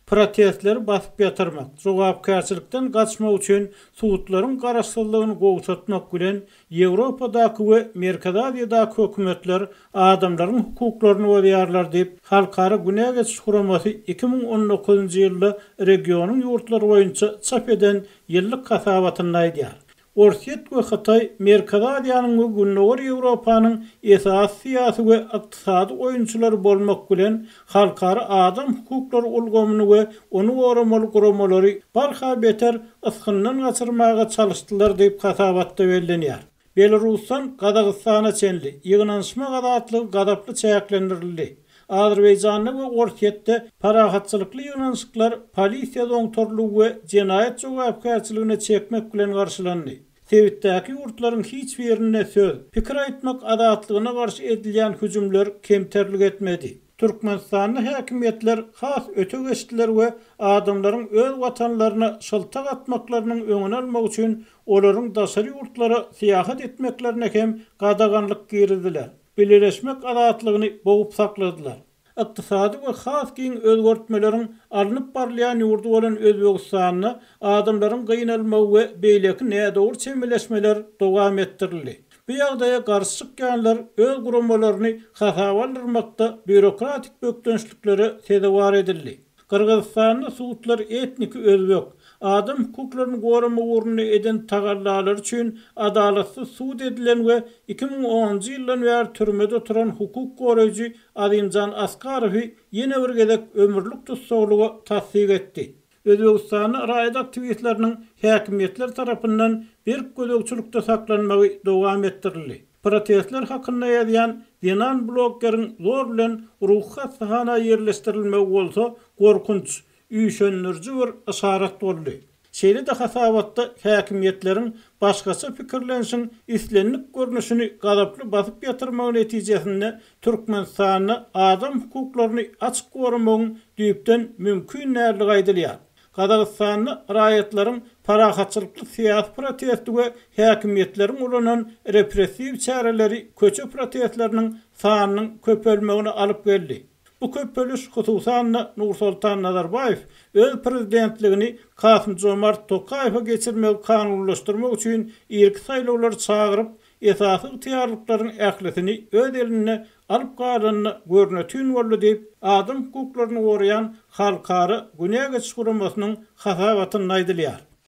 Protestleri basyp ýatyrmak, jogapkärçilikden gaçmak üçin sudlaryň garaşsyzlygyny gowşatmak bilen, Ýewropadaky we Merkezi Aziýadaky hökümetler adamlaryň hukuklaryny bozýarlar diýip, Halkara günä geçiş guramasy 2019-njy ýylda regionyň ýurtlary boýunça çap eden ýyllyk hasabatynda aýdýar. Orsýet we Hytaý Merkezi Aziýanyň we Gündogar Ýewropanyň esasy syýasy we ykdysady oýunçylary bolmak bilen, halkara adam hukuklary ulgamyny we ony goramaly guramalary barha beter ysgyndan gaçyrmaga çalyşdylar diýip hasabatda bellenýär. Belarusdan Gazagystana çenli ýygnanyşmak azatlygy gazaply çäklendirildi. Azerbaýjanda we Orsýetde parahatçylykly ýygnanyşyklar polisiýa zoňtarlygy we jenaýat jogapkärçiligine çekmek bilen garşylandy. Sebitdäki ýurtlaryň hiç birinde söz, pikir aýtmak azatlygyna garşy edilýän hüjümler kemterlik etmedi. Türkmenistanda häkimiýetler has öte geçdiler we adamlaryň öz watanlaryna şyltak atmaklarynyň öňüni almak üçin olaryň daşary ýurtlara syýahat etmeklerine hem gadaganlyk girizdiler. Bileleşmek azatlygyny bogup sakladylar. Ykdysady we has giň özgertmeleriň alnyp barylýan ýurdy bolan Özbegistanda adamlaryň gynalmagy we beýleki nädogry çemeleşmeler dowam etdirildi. Bu ýagdaýa garşy çykýanlar öz guramalaryny hasaba aldyrmakda býurokratik bökdençliklere sezewar edildi. Gyrgyzystanda sudlar etniki özbek, adam hukuklaryny goramak ugrunda eden tagallalary üçin adalatsyz sud edilen we 2010-njy ýyldan bäri türmede oturan hukuk goraýjy Azimjan Askarowy ýene bir gezek ömürlik tussaglyga tassyk etdi. Özbegistanda raýat aktiwistleriniň häkimiýetler tarapyndan berk gözegçilikde saklanmagy dowam etdirildi. Protestler hakynda ýazýan zenan bloggeriň zor bilen ruhy hassahana ýerleşdirilmegi bolsa gorkunç, üýşendiriji bir yşarat boldy. Şeýle-de hasabatda häkimiýetleriň başgaça pikirlenişiň islendik görnüşini gazaply basyp ýatyrmagy netijesinde Türkmenistanda adam hukuklaryny açyk goramagyň düýpden mümkin däldigi aýdylýar. Gazagystanda raýatlaryň parahatçylykly syýasy protesti we häkimiýetleriň ulanan repressiw çäreleri köçe protestleriniň sanynyň köpelmegine alyp geldi. Bu köpeliş, hususan-da, Nursoltan Nazarbaýew öz prezidentligini Kasym-Jomart Tokaýewe geçirmegi kanunlaşdyrmak üçin irki saýlawlary çagyryp, esasy ygtyýarlyklaryň ählisini öz elinde alyp galanyna görnetin boldy diýip, adam hukuklaryny goraýan Halkara günä geçiş guramasynyň hasabatynda aýdylýar.